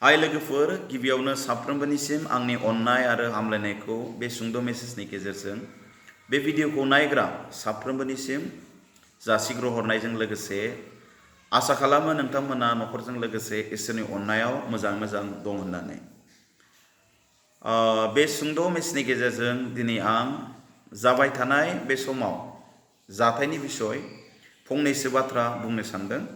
हाय लोगोफोर गिबियावनो साफ्रोमबोनिसिम आंनि अननाय आरो हामलायनायखौ बे सुंद' मेसेजनि गेजेरजों बे भिडिअखौ नायग्रा साफ्रोमबोनिसिम जासिग्रहरनायजों लोगोसे आसा खालामो नोंथांमोना न'खरजों लोगोसे इसोरनि अननायाव मोजां दं होननानै बे सुंद' मेसेजनि गेजेरजों दिनै आं जाबाय थानाय बे समाव जाथायनि बिसय फंनैसो बाथ्रा बुंनो सानदों।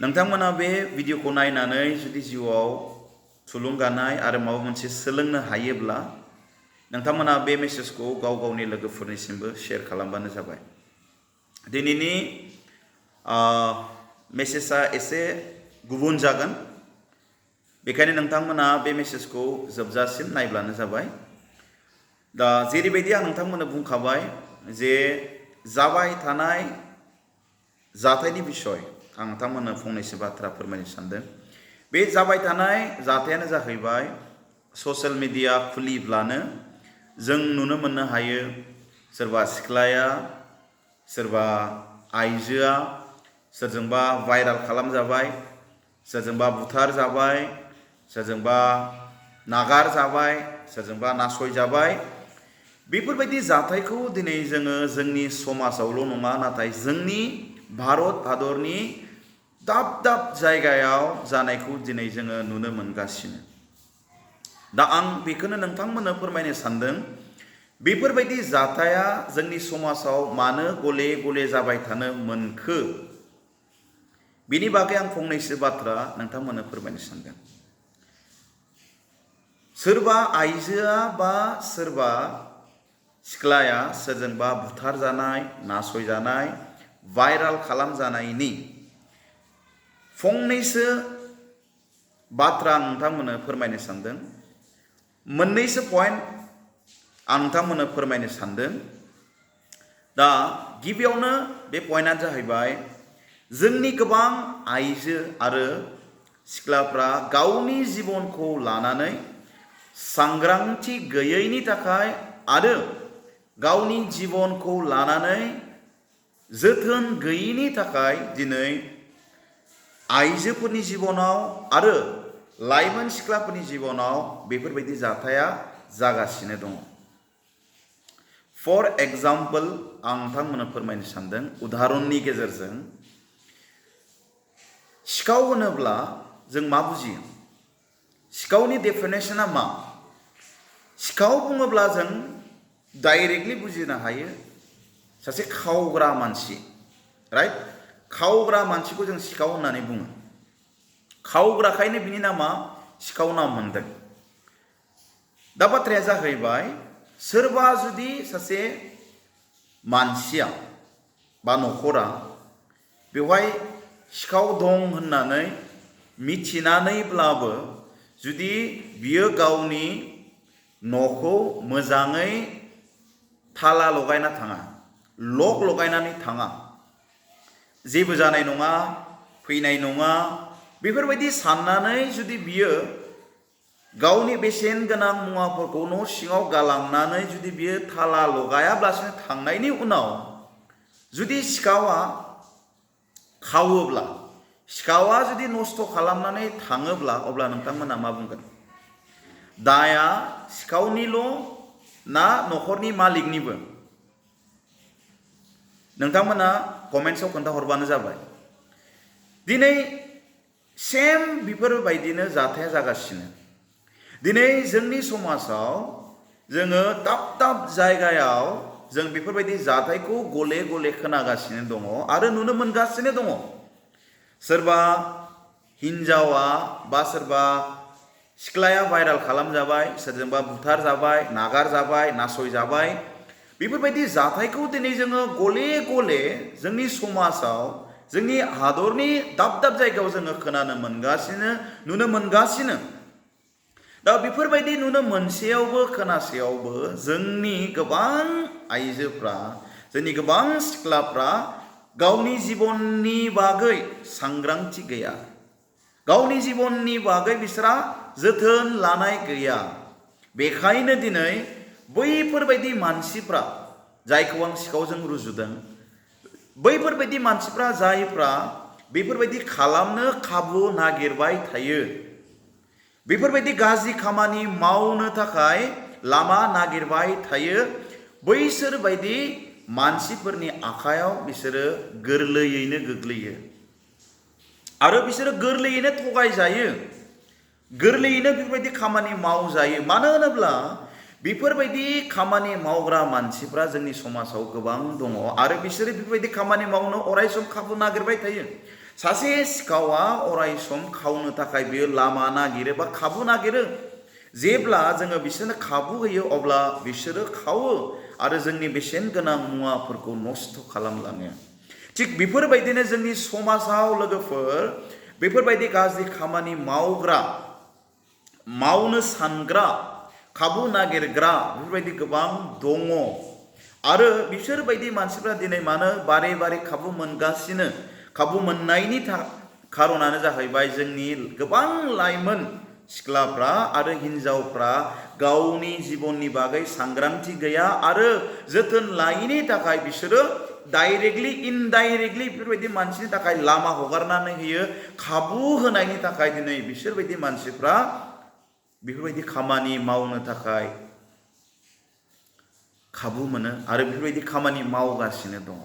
नोंथांमोना बे भिडिअखौ नायनानै जुदि जिउआव थुलुंगानाय आरो माबा मोनसे सोलोंनो हायोब्ला नोंथांमोना बे मेसेजखौ गाव गावनि लोगोफोरनिसिमबो शेयार खालामबानो जाबाय। दिनैनि मेसेजआ एसे गुबुन जागोन, बेखायनो नोंथांमोना बे मेसेजखौ जोबजासिम नायब्लानो जाबाय। दा जेरैबायदि आं नोंथांमोननो बुंखाबाय जे जाबाय थानाय जाथायनि बिसय आं नोंथांमोननो फंनैसो बाथ्रा फोरमायनो सानदों। बे जाबाय थानाय जाथायानो जाहैबाय ससियेल मिडिया खुलिब्लानो जों नुनो मोननो हायो सोरबा सिख्लाया सोरबा आइजोआ सोरजोंबा भाइराल खालामजाबाय, सोरजोंबा बुथार जाबाय, सोरजोंबा नागार जाबाय, सोरजोंबा नासयजाबाय। बेफोरबायदि जाथायखौ दिनै जोङो जोंनि समाजावल' नङा नाथाय जोंनि भारत हादरनि दाब दाब जायगायाव जानायखौ दिनै जोङो नुनो मोनगासिनो। दा आं बेखौनो नोंथांमोननो फोरमायनो सानदों, बेफोरबायदि जाथाया जोंनि समाजाव मानो गले गले जाबाय थानो मोनखो बिनि बागै आं फंनैसो बाथ्रा नोंथांमोननो फोरमायनो सानदों। सोरबा आइजोआ बा सोरबा सिख्लाया सोरजोंबा बुथार जानाय, नासयजानाय, भाइराल खालामजानायनि फंनैसो बाथ्रा आं नोंथांमोननो फोरमायनो सानदों। मोननैसो पइन्ट आं नोंथांमोननो फोरमायनो सानदों। दा गिबियावनो बे पइन्टआ जाहैबाय जोंनि गोबां आइजो आरो सिख्लाफ्रा गावनि जिबनखौ लानानै सांग्रांथि गैयैनि थाखाय आरो गावनि जिबनखौ लानानै जोथोन गैयैनि थाखाय दिनै आइजोफोरनि जिबनाव आरो लाइमोन सिख्लाफोरनि जिबनाव बेफोरबायदि जाथाया जागासिनो दङ। फर एग्जाम्पल आं नोंथांमोननो फोरमायनो सानदों उदाहरननि गेजेरजों। सिखाव होनोब्ला जों मा बुजियो? सिखावनि डेफिनेशना मा? सिखाव बुङोब्ला जों डाइरेक्टलि बुजिनो हायो सासे खावग्रा मानसि, राइट? खावग्रा मानसिखौ जों सिखाव होननानै बुङो। खावग्राखायनो बिनि नामा सिखाव नाम मोनदों। दा बाथ्राया जाहैबाय सोरबा जुदि सासे मानसिया बा न'खरा बेवहाय सिखाव दं होननानै मिथिनानैब्लाबो जुदि बियो गावनि न'खौ मोजाङै थाला लगायना थाङा, लक लगायनानै थाङा, जेबो जानाय नङा, फैनाय नङा, बेफोरबायदि साननानै जुदि बियो गावनि बेसेन गोनां मुवाफोरखौ न' सिङाव गालांनानै जुदि बियो थाला लगायाब्लासिनो थांनायनि उनाव जुदि सिखावा खावोब्ला, सिखावा जुदि नस्थ' खालामनानै थाङोब्ला अब्ला नोंथांमोना मा बुंगोन? दाया सिखावनिल' ना न'खरनि मालिकनिबो? नोंथांमोना कमेन्ट्सआव खोन्थाहरबानो जाबाय। दिनै सेम बेफोरबायदिनो जाथाया जागासिनो। दिनै जोंनि समाजाव जोङो दाब दाब जायगायाव जों बेफोरबायदि जाथायखौ गले गले खोनागासिनो दङ आरो नुनो मोनगासिनो दङ। सोरबा हिन्जावा बा सोरबा सिख्लाया भाइराल खालामजाबाय, सोरजोंबा बुथार जाबाय, नागार जाबाय, नासय जाबाय। बेफोरबायदि जाथायखौ दिनै जोङो गले गले जोंनि समाजाव जोंनि हादरनि दाब दाब जायगायाव जोङो खोनानो मोनगासिनो, नुनो मोनगासिनो। दा बेफोरबायदि नुनो मोनसेयावबो खोनासेयावबो जोंनि गोबां आइजोफ्रा, जोंनि गोबां सिख्लाफ्रा गावनि जिबननि बागै सांग्रांथि गैया, गावनि जिबननि बागै बिसोरा जोथोन लानाय गैया। बेखायनो दिनै बैफोरबायदि मानसिफ्रा, जायखौ आं सिखावजों रुजुदों, बैफोरबायदि मानसिफ्रा जायफ्रा बेफोरबायदि खालामनो खाबु नागिरबाय थायो, बेफोरबायदि गाज्रि खामानि मावनो थाखाय लामा नागिरबाय थायो बैसोर बायदि मानसिफोरनि आखायाव बिसोरो गोरलैयैनो गोग्लैयो आरो बिसोरो गोरलैयैनो थगायजायो गोरलैयैनो बेफोरबायदि खामानि मावजायो मानो होनोब्ला बेफोरबायदि खामानि मावग्रा मानसिफ्रा जोंनि समाजाव गोबां दङ आरो बिसोरो बेफोरबायदि खामानि मावनो अरायसम खाबु नागिरबाय थायो सासे सिखावा अरायसम खावनो थाखाय बियो लामा नागिरो बा खाबु नागिरो जेब्ला जोङो बिसोरनो खाबु होयो अब्ला बिसोरो खावो आरो जोंनि बेसेन गोनां मुवाफोरखौ नस्थ' खालामलाङो थिग बेफोरबायदिनो जोंनि समाजाव लोगोफोर बेफोरबायदि गाज्रि खामानि मावग्रा मावनो सानग्रा खाबु नागिरग्रा बेफोरबायदि गोबां दङ आरो बिसोरबायदि मानसिफ्रा दिनै मानो बारे बारे खाबु मोनगासिनो खाबु मोननायनि खारनानो जाहैबाय जोंनि गोबां लाइमोन सिख्लाफ्रा आरो हिन्जावफ्रा गावनि जिबननि बागै सांग्रांथि गैया आरो जोथोन लायैनि थाखाय बिसोरो डाइरेक्टलि इनडाइरेक्टलि बेफोरबायदि मानसिनि थाखाय लामा हगारनानै होयो खाबु होनायनि थाखाय दिनै बिसोरबायदि मानसिफ्रा बेफोरबायदि खामानि मावनो थाखाय खाबु मोनो आरो बेफोरबायदि खामानि मावगासिनो दङ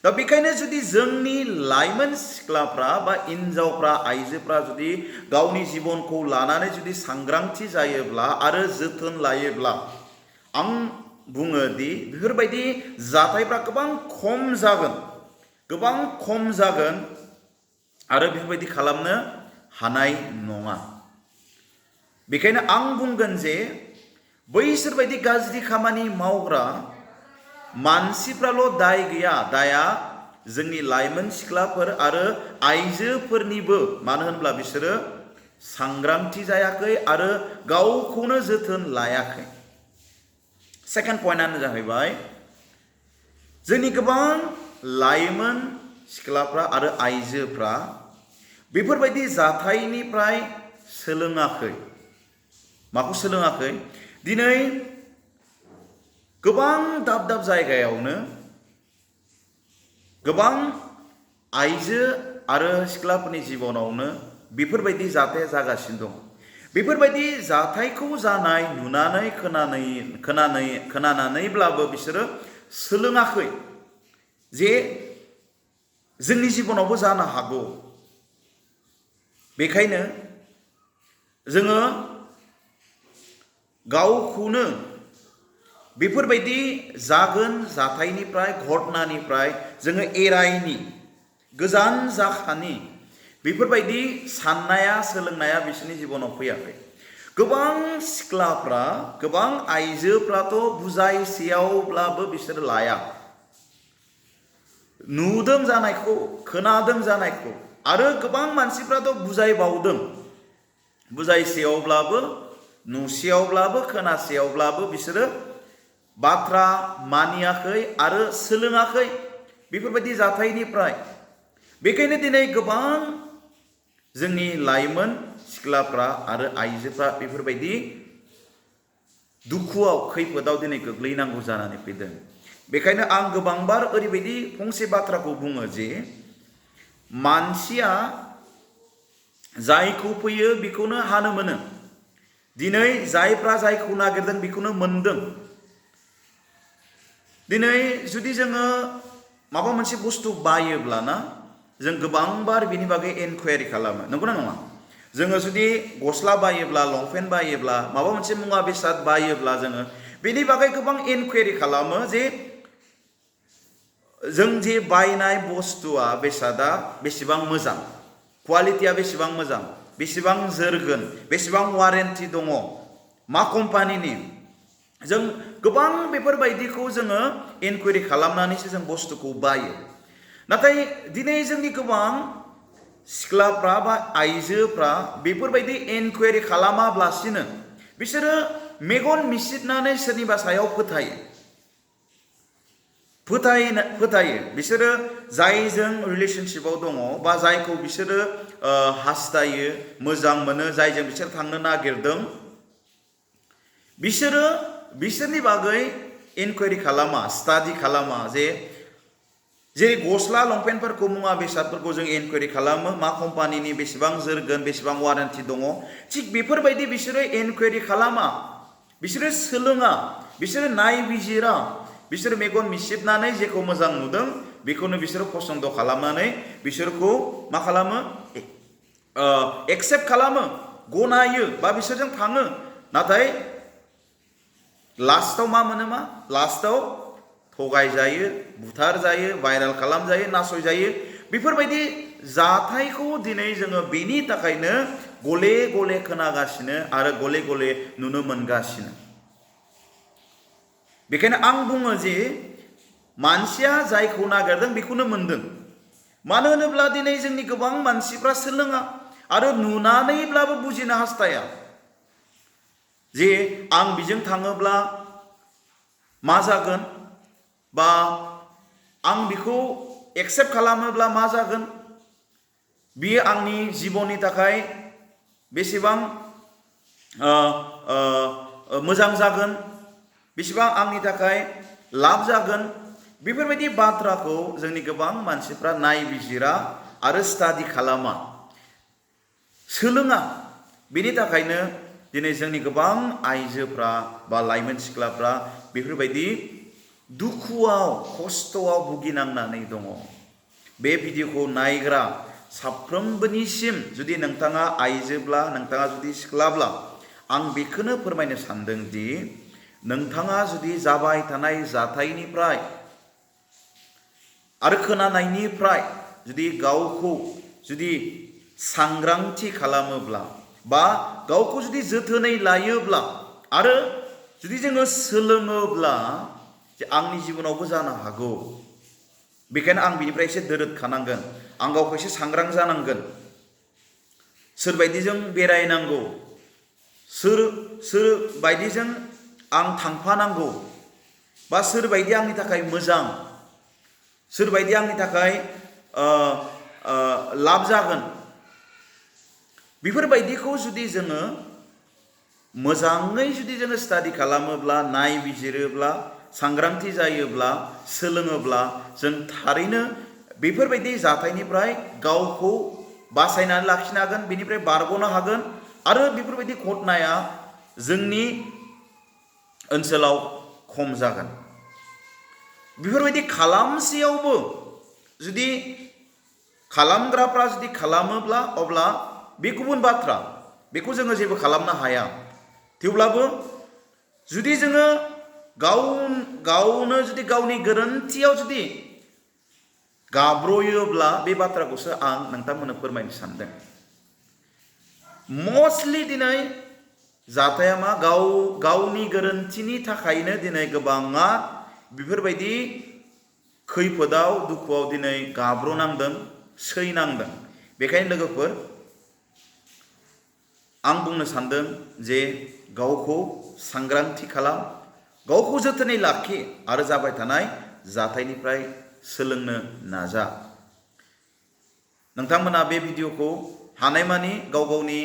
दा बेखायनो जुदि जोंनि लाइमोन सिख्लाफ्रा बा हिन्जावफ्रा आइजोफ्रा जुदि गावनि जिबनखौ लानानै जुदि सांग्रांथि जायोब्ला आरो जोथोन लायोब्ला आं बुङो दि बेफोरबायदि जाथायफ्रा गोबां खम जागोन आरो बेफोरबायदि खालामनो हानाय नङा बेखायनो आं बुंगोन जे बैसोरबायदि गाज्रि खामानि मावग्रा मानसिफ्राल' दाय गैया दाया जोंनि लाइमोन सिख्लाफोर आरो आइजोफोरनिबो मानो होनब्ला बिसोरो सांग्रांथि जायाखै आरो गावखौनो जोथोन लायाखै सेकेन्ड पइन्टआनो जाहैबाय जोंनि गोबां लाइमोन सिख्लाफ्रा आरो आइजोफ्रा बेफोरबायदि जाथायनिफ्राय सोलोङाखै माखौ सोलोङाखै दिनै गोबां दाब दाब जायगायावनो गोबां आइजो आरो सिख्लाफोरनि जिबनावनो बेफोरबायदि जाथाया जागासिनो दं बेफोरबायदि जाथायखौ जानाय नुनानै खोनानानैब्लाबो बिसोरो सोलोङाखै जे जोंनि जिबनावबो जानो हागौ बेखायनो जोङो गावखौनो बेफोरबायदि जागोन जाथायनिफ्राय घटनानिफ्राय जोङो एरायनि गोजान जाखानि बेफोरबायदि साननाया सोलोंनाया बिसोरनि जिबनाव फैयाखै गोबां सिख्लाफ्रा गोबां आइजोफ्राथ' बुजायसेयावब्लाबो बिसोर लाया नुदों जानायखौ खोनादों जानायखौ आरो गोबां मानसिफ्राथ' बुजायबावदों बुजायसेयावब्लाबो नुसेयावब्लाबो खोनासेयावब्लाबो बिसोरो बाथ्रा मानियाखै आरो सोलोङाखै बेफोरबायदि जाथायनिफ्राय बेखायनो दिनै गोबां जोंनि लाइमोन सिख्लाफ्रा आरो आइजोफ्रा बेफोरबायदि दुखुआव खैफोदाव दिनै गोग्लैनांगौ जानानै फैदों बेखायनो आं गोबांबार ओरैबायदि फंसे बाथ्राखौ बुङो जे मानसिया जायखौ फैयो बेखौनो हानो मोनो दिनै जायफ्रा जायखौ नागिरदों बेखौनो मोनदों दिनै जुदि जोङो माबा मोनसे बुस्थु बायोब्ला ना जों गोबांबार बिनि बागै एनकुवारि खालामो नंगौना नङा जोङो जुदि गस्ला बायोब्ला लंपेन्ट बायोब्ला माबा मोनसे मुवा बेसाद बायोब्ला जोङो बेनि बागै गोबां एनकुवारि खालामो जे जों जे बायनाय बुस्थुआ बेसादा बेसेबां मोजां क्वालिटिया बेसेबां मोजां बेसेबां जोरगोन बेसेबां वारेन्टि दङ मा कम्पानिनि जों गोबां बेफोरबायदिखौ जोङो एनकुवारि खालामनानैसो जों बुस्थुखौ बायो नाथाय दिनै जोंनि गोबां सिख्लाफ्रा बा आइजोफ्रा बेफोरबायदि एनकुवारि खालामाब्लासिनो बिसोरो मेगन मिसिबनानै सोरनिबा सायाव फोथायो बिसोरो जायजों रिलेशनशिपआव दङ बा जायखौ बिसोरो हास्थायो मोजां मोनो जायजों बिसोर थांनो नागिरदों बिसोरनि बागै इनकुवारि खालामा स्टाडि खालामा जे जेरै गस्ला लंपेन्टफोरखौ मुवा बेसादफोरखौ जों इनकुवेरि खालामो मा कम्पानिनि बेसेबां जोरगोन बेसेबां वारेन्टि दङ थिग बेफोरबायदि बिसोरो इनकुवेरि खालामा बिसोरो सोलोङा बिसोरो नायबिजिरा बिसोरो मेगन मिसिबनानै जेखौ मोजां नुदों बेखौनो बिसोरो पसन्द खालामनानै बिसोरखौ मा खालामो एक्सेप्ट खालामो गनायो बा बिसोरजों थाङो नाथाय लास्टआव मा मोनो मा लास्टआव थगाय जायो बुथार जायो भाइराल खालाम जायो नासय जायो बेफोरबायदि जाथायखौ दिनै जोङो बेनि थाखायनो गले गले खोनागासिनो आरो गले गले नुनो मोनगासिनो बेखायनो आं बुङो जे मानसिया जायखौ नागिरदों बेखौनो मोनदों मानो होनोब्ला दिनै जोंनि गोबां मानसिफ्रा सोलोङा आरो नुनानैब्लाबो बुजिनो हास्थाया जे आं बिजों थाङोब्ला मा जागोन बा आं बिखौ एक्सेप्ट खालामोब्ला मा जागोन बियो आंनि जिबननि थाखाय बेसेबां मोजां जागोन बेसेबां आंनि थाखाय लाब जागोन बेफोरबायदि बाथ्राखौ जोंनि गोबां मानसिफ्रा नायबिजिरा आरो स्टाडि खालामा सोलोङा बेनि थाखायनो दिनै जोंनि गोबां आइजोफ्रा बा लाइमोन सिख्लाफ्रा बेफोरबायदि दुखुआव खस्थ'आव भुगिनांनानै दङ बे भिडिअखौ नायग्रा साफ्रोमबोनिसिम जुदि नोंथाङा आइजोब्ला नोंथाङा जुदि सिख्लाब्ला आं बेखौनो फोरमायनो सानदों दि नोंथाङा जुदि जाबाय थानाय जाथायनिफ्राय आरो खोनानायनिफ्राय जुदि गावखौ जुदि सांग्रांथि खालामोब्ला बा गावखौ जुदि जोथोनै लायोब्ला आरो जुदि जोङो सोलोङोब्ला जे आंनि जिबनावबो जानो हागौ बेखायनो आं बिनिफ्राय एसे दोरोदखानांगोन आं गावखौ एसे सांग्रां जानांगोन सोरबायदिजों बेरायनांगौ सोर बायदिजों आं थांफानांगौ बा सोरबायदि आंनि थाखाय मोजां सोरबायदि आंनि थाखाय लाब जागोन बेफोरबायदिखौ जुदि जोङो मोजाङै जुदि जोङो स्टाडि खालामोब्ला नायबिजिरोब्ला सांग्रांथि जायोब्ला सोलोङोब्ला जों थारैनो बेफोरबायदि जाथायनिफ्राय गावखौ बासायनानै लाखिनो हागोन बेनिफ्राय बारग'नो हागोन आरो बेफोरबायदि घटनाया जोंनि ओनसोलाव खम जागोन बेफोरबायदि खालामसेयावबो जुदि खालामग्राफ्रा जुदि खालामोब्ला अब्ला बे गुबुन बाथ्रा बेखौ जोङो जेबो खालामनो हाया थेवब्लाबो जुदि जोङो गावनो जुदि गावनि गोरोन्थियाव जुदि गाब्र'योब्ला बे बाथ्राखौसो आं नोंथांमोननो फोरमायनो सानदों मस्टलि दिनै जाथाया मा गावनि गोरोन्थिनि थाखायनो दिनै गोबाङा बेफोरबायदि खैफोदाव दुखुआव दिनै गाब्र'नांदों सैनांदों बेखायनो लोगोफोर आं बुंनो सानदों जे गावखौ सांग्रांथि खालाम गावखौ जोथोनै लाखि आरो जाबाय थानाय जाथायनिफ्राय सोलोंनो नाजा नोंथांमोना बे भिडिअखौ हानायमानि गाव गावनि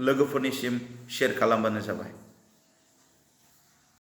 लोगोफोरनिसिम शेयार खालामबानो जाबाय